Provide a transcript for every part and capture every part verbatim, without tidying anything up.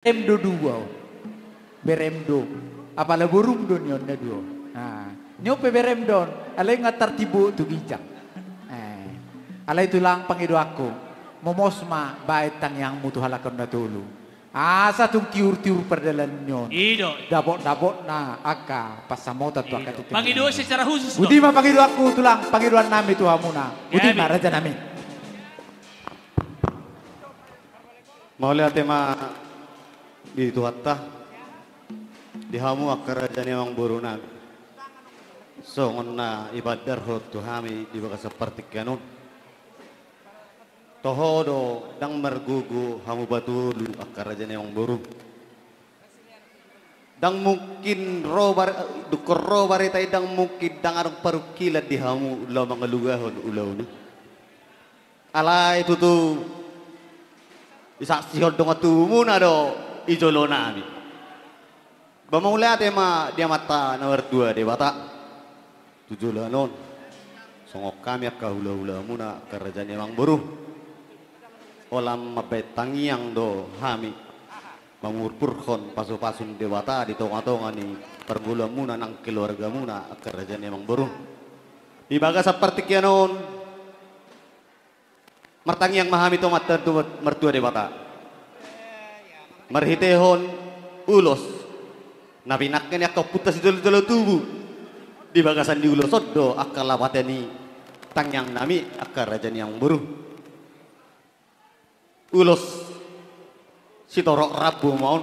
Berem do dua on. Berem do. Apala borum do nion na dua on. Nah, nion pe berem do on. Alai nga tartibo tu ginjang. Eh. Alai tulang pangidoanku. Momos ma baen tangiangmu tu halak on na tolu. Asa tung tiur-tiur pardalan nion. I do. Dapot-dapotna angka pansamotan tu angka tingki. Pangido secara khusus do. Boti ma pangidoanku tulang pangidoan nami tu hamuna. Boti ma raja nami. Mauliate ma di Tuhanta, di hamu angka raja ni amangboru nami. Songon na ipaandarhon tu hami di bagasan partingkian on. Toho do ndang margogo hamu patolu angka raja ni amangboru. Ndang mungkin ro bar-, dungkon ro barita i ndang mungkin ndang adong parungkilon di hamu laho mangalugahon ulaon i. Alai tutu disaksihon dongan tubumuna do i jolo nami. Ba mauliate ma di Amanta na martua Debata tu joloan on. Songon hami angka hulahulamuna angka raja ni amangboru. Holan mambaen tangiang do hami mamurpurhon pasupasu ni Debata di tongatonga ni parngoluanmuna nang keluargamuna angka raja ni amangboru. Di bagasan partingkian on. Martangiang ma hami tu Amanta na martua Debata. Marhitehon ulos na pinangke ni angka ompunta sijolojolo tubu. Di bagasan ni ulos on do angka lapatan ni tangiang nami angka raja ni amangboru. Ulos sitorop rambu ma on.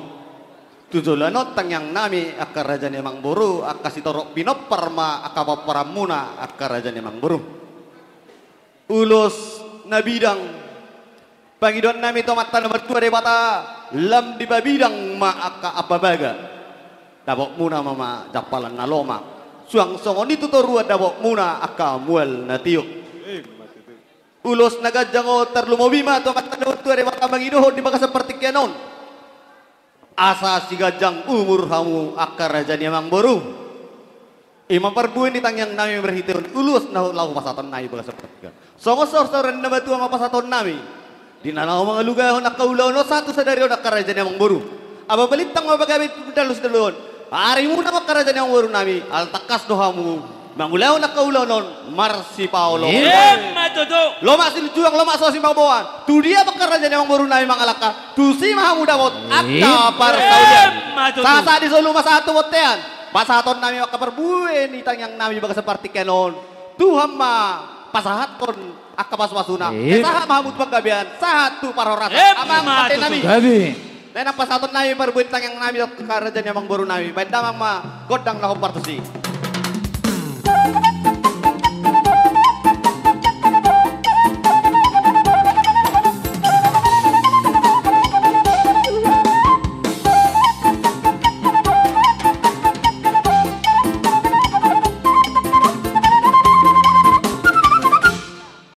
Tu joloan on tangiang nami angka raja ni amangboru, angka sitorop pinompar ma angka pomparanmuna angka raja ni amangboru. Ulos na bidang. Pangidoan nami tu Amanta na martua Debata, lam dipabidang ma angka ambabaga. Dapotmuna ma, ma jampalan na lomak. Suang songon i tu toruan dapotmuna angka mual na tiok. Ulos na ganjang on tarlumobi ma tu Amanta na martua Debata mangidohon di bagasan partingkian on. Asa siganjang umur hamu angka raja ni amangboru. I ma parbue ni tangiang nami marhitehon ulos na laho pasahaton nami bagasan partingkian. Songon saursaur ni na matua ma pasahaton nami. Di na laho mangalugahon angka ulaon on sahat tu sadari on angka raja ni amangboru. Aba balintang ma pagabe tu dalu sidaluhon. Arimuna ma angka raja ni amangboru nami, ala tangkas do hamu mangulahon angka ulaon on marsipaolooloan. Emma tutu. Lomak silinjuang, lomak so simaboan. Tu dia ma angka raja ni amangboru nami mangalangka, tusi ma hamu dapot angka parsaulian. Emma tutu. Sahat di solu ma sahat tu bontean. Pasahaton nami angka parbue ni tangiang nami bagasan partingkian on. Tuhan ma pasahathon angka pasupasuna. Sahat ma hamu tu panggabean, sahat tu parhorasan. Emma tutu. Amang pande nami. Gabe. Naeng pasahaton nami parbue ni tangiang nami dohot angka raja ni amangboru nami. Baen damang ma gondang na hombar tusi.